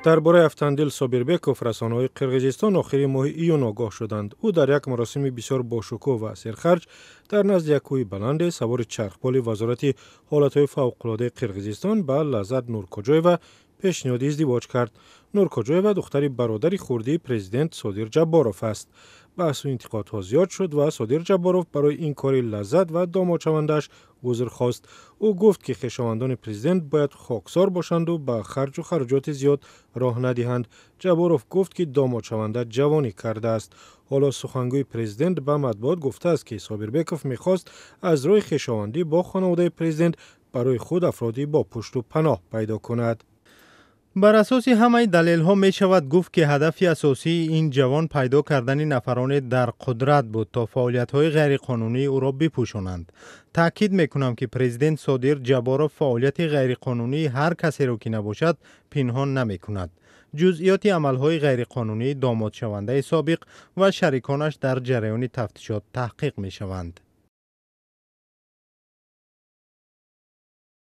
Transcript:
Дар бораи Автандил Собирбеков расонаҳои Қирғизистон охири моҳи июн огоҳ шуданд. Ӯ дар як маросими бисёр бошукӯҳ ва серхарҷ дар назди як кӯҳи баланде савори чархболи Вазорати ҳолатҳои фавқулодаи Қирғизистон ба Лаззат Нуркоҷоева пешниҳоди издивоҷ кард. Нуркоҷоева духтари бародари хурдии президент Содир Ҷабборов аст. Баҳсу интиқодҳо зиёд шуд ва Содир Ҷабборов барои ин кори Лаззат ва домодшавандааш узр хост. Ӯ гуфт, ки хешовандони президент бояд хоксор бошанду ба харҷу хароҷоти зиёд роҳ надиҳанд. Ҷабборов гуфт, ки домодшаванда ҷавонӣ кардааст. Ҳоло сухангӯи президент ба матбуот гуфтааст, ки Собирбеков мехост аз роҳи хешовандӣ бо хонаводаи президент барои худ афроди бо пушту паноҳ пайдо кунад. Бар асоси ҳамаи далелҳо мешавад гуфт, ки ҳадафи асосии ин ҷавон пайдо кардани нафароне дар қудрат буд, то фаъолиятҳои ғайриқонунии ӯро бипӯшонанд. Таъкид мекунам, ки президент Содир Ҷабборов фаъолияти ғайриқонунии ҳар касеро ки набошад, пинҳон намекунад. Ҷузъиёти амалҳои ғайриқонунии домодшавандаи собиқ ва шариконаш дар ҷараёни тафтишот таҳқиқ мешаванд.